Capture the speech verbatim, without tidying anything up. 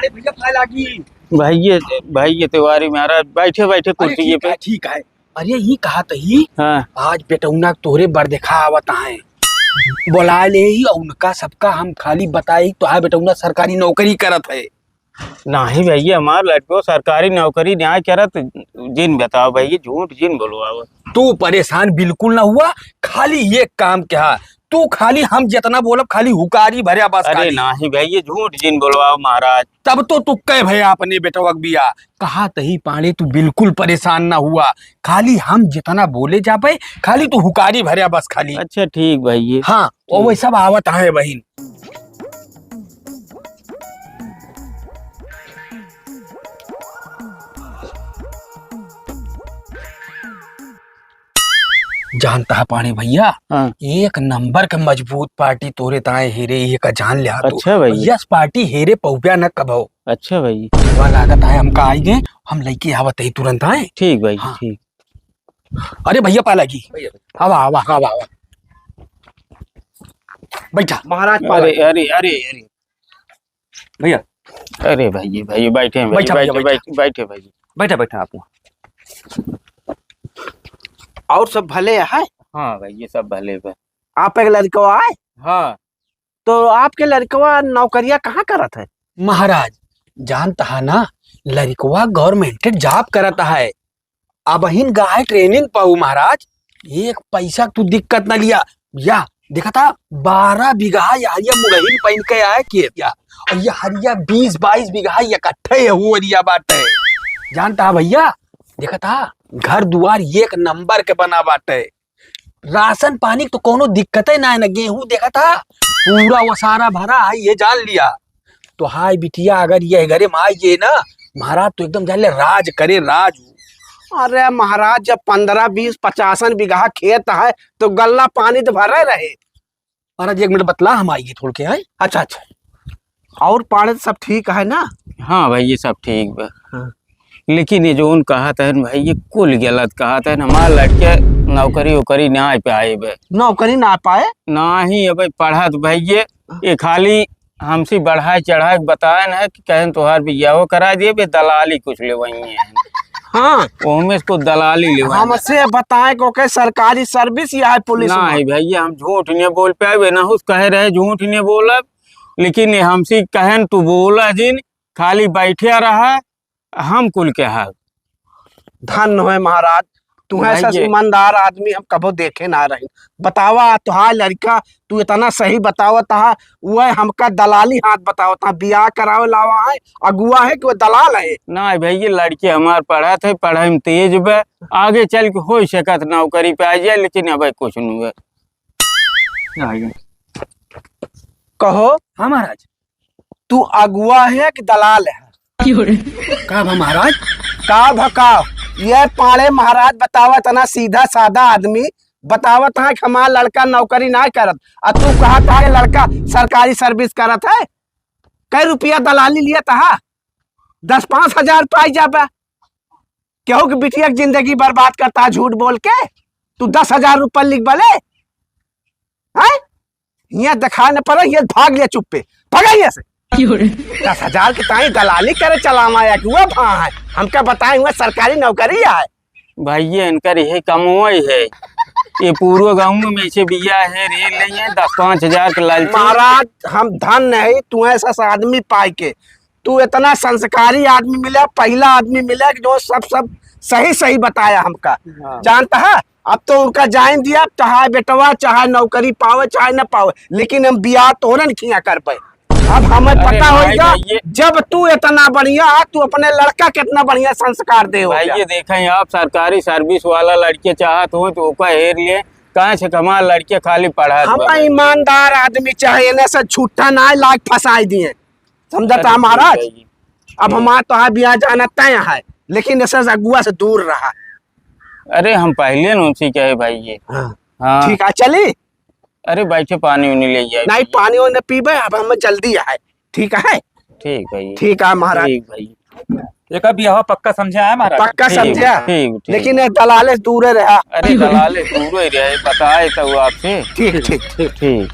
ए भैया, पाए लागी। भैया, भैया तिवारी महाराज, बैठे, बैठे अरे कुर्सी ठीक पे। है, ठीक है। अरे, ई कहत ही, हाँ। आज बेटौना तोहरे बरदेखा आवत हैं। बोलाए लेही, अउर उनका सबका हम खाली बताई, तोहार बेटौना सरकारी नौकरी करत है। नाहीं भैया, हमार लड़को सरकारी नौकरी नाहीं करत। जिन बताओ भैया, झूठ जिन बोलवाओ। तू परेशान बिल्कुल ना हुआ, खाली एक काम किहा, तू खाली हम जितना बोलब, खाली हुकारी भर्या बस अरे खाली। नाहीं भैया, झूठ जिन बोलवाओ महाराज। तब तो तू कह भैया अपने बेटवा के बिया। कहत ही पाड़े, तू बिल्कुल परेशान ना हुआ, खाली हम जितना बोले जाबे, खाली तू हुकारी भर्या बस खाली। अच्छा ठीक भैया। हाँ, ठीक। वो सब आवत है बहिन। जानत हा पाड़े भैया, हाँ। एक नंबर के मजबूत पार्टी तोरे ताए हेरे, ये का जान लिहा तू। अच्छा भैया। यस पार्टी हेरे पउब्या न कबो। अच्छा भैया। वह लागत है हमका आई गए, हम लइके आवत ही तुरंत आए। ठीक भैया, हाँ। ठीक। अरे भैया पाला की। भैया, भैया। आवा, आवा, आवा, आवा। बैठा। महाराज पाला अरे, की। अरे, अरे, अरे। भैया। अरे भैया, भैया बैठे हैं, भैया, बैठा भैया, बैठे, बैठा। बैठ-, बैठे भैया। बैठा, बैठा आप। और सब भले है? हाँ भैया, सब भले बा। आप एक लड़कवा है? हाँ। तो आपके लड़कवा नौकरिया कहाँ करत है? महाराज, जानत हा ना, लड़कवा government job करत है। अबहिन गा है training पाऊ महाराज, एक पैसा तू दिक्कत न लिया। या, देखत हा, बारह बीघा ये हरिया मुड़हिन पहिन के आए के या, और ये हरिया बीस बाईस बीघा इकट्ठे ये हुअरिया बाटे। जानत हा भैया, देखत हा, घर दुआर एक नंबर के बना बाटे। राशन पानी क तो कौनो दिक्कते ना है, ना गेहूं देखत हा, पूरा ओसारा भरा है, ये जान लिया। तो हाय बिटिया, अगर ये घरे में आई गए ना, महाराज तो एकदम जान ले राज करे, राज। अरे महाराज, जब पन्द्रह, बीस, पचासन बीघा खेत है, तो गल्ला पानी तो भरे रहे। महाराज, एक मिनट बतला, हम आइए थोड़ के, हैं? अच्छा, अच्छा। और पाड़े सब ठीक है ना? हाँ भाई, ये सब ठीक बा। हाँ। लेकिन ये जौन कहत है भाई, ये कुल गलत कहत है। हमार लड़के नौकरी वोकरी ना पाए बे। नौकरी ना पाए? नाहीं, अबे पढ़त भाई ये, ये खाली हमसे बढ़ाए चढ़ाए के बताएन है कि कहेन तोहार बियाहो करा दिए, बे दलाली कुछ लेवइहें। हाँ। ओहमे से कुछ दलाली लेवइहें। हमसे बताए को के सरकारी service या है पुलिस में। नाहीं भैया, हम झूठ नहीं बोल पाए, ना उस कहे रहे झूठ नहीं बोलब, लेकिन ये हमसे कहेन तू बोला जिन, खाली बैठे रहा, हम कुल के हाल। धन्य होए महाराज, तुहें भाई से ये ईमानदार आदमी हम कबो देखे ना रही। बतावा, तुहार लड़का, तू इतना सही बतावत हा, वह हमका दलाली हाथ बतावत हा, बियाह करावे लावा है, अगुआ है कि वह दलाल है? नाहीं भाई, ये लड़के हमार पढ़त है, पढ़ाई में तेज बा, आगे चल के हो सकत नौकरी पे आ जाए, लेकिन अब कुछ नहीं है। कहो। हाँ महाराज। तू अगुआ है कि दलाल है? का भा महाराज? का भा का? ये पाड़े महाराज बतावत है ना, सीधा साधा आदमी बतावत है कि हमार लड़का नौकरी ना करत, आ तू कहत है कि लड़का सरकारी service करत है। कै रुपया दलाली लिया तहा? दस पाँच हजार पाई जाबा। केहू के बिटिया के जिंदगी बर्बाद करता है झूठ बोल के। तू दस हजार रुपया लिख बले, हैं? हियाँ देखा न पड़ा, ये भाग लिया चुप्पे, भागा हियाँ से। क्यों रे? दस हजार के ताई दलाली करे चलावा है कि वो भा है, हमका बताए हुआ सरकारी नौकरी है। भाई, ये इनकर यही कमवई है, ये पूरे गाँव में ऐसे बिया है, रेल नहीं है, दस पाँच हजार के लालची। महाराज, हम धन्य है, तू ऐसा आदमी पाए के, तू इतना संस्कारी आदमी मिला, पहला आदमी मिला कि जो सब, सब सही, सही बताया हमका। हाँ। जानता है, अब तो उनका जाइन दिया, चाहे बेटवा, चाहे नौकरी पावे, चाहे न पावे, लेकिन हम बियाह तोहरे न खिया कर पाए। अब हमें अरे पता भाई, होइगा, भाई, ये जब तू इतना बढ़िया है, तू अपने लड़का कितना बढ़िया संस्कार दे हो भाई, गया। ये देखें आप, सरकारी service वाला लड़के चाहत हो तो ओका हेर लिए, काहे से हमार लड़के खाली पढ़त हम बा। ईमानदार आदमी चाहे इन्हें से झूठा ना लाग फंसाई दिए। समझत है महाराज? अब हमार तोहार बियाह जाना तय है, लेकिन ऐसे अगुआ से दूर रहा। अरे, हम पहले न उनसे कहे भाई ये। हाँ। हाँ। ठीक है, चली? अरे, बैठे पानी उनी ले जाए नहीं, भाई। पानी उनी पीबे, अब हमें जल्दी है। ठीक है? ठीक भाई। ठीक है महाराज। ठीक भाई। एका बियाह पक्का समझे आए महाराज? पक्का ठीक, समझे? ठीक, ठीक। लेकिन ये दलाले से दूरे रहा। अरे, दलाले से दूरे रहे, बताए तो आपसे। ठीक, ठीक, ठीक। ठीक।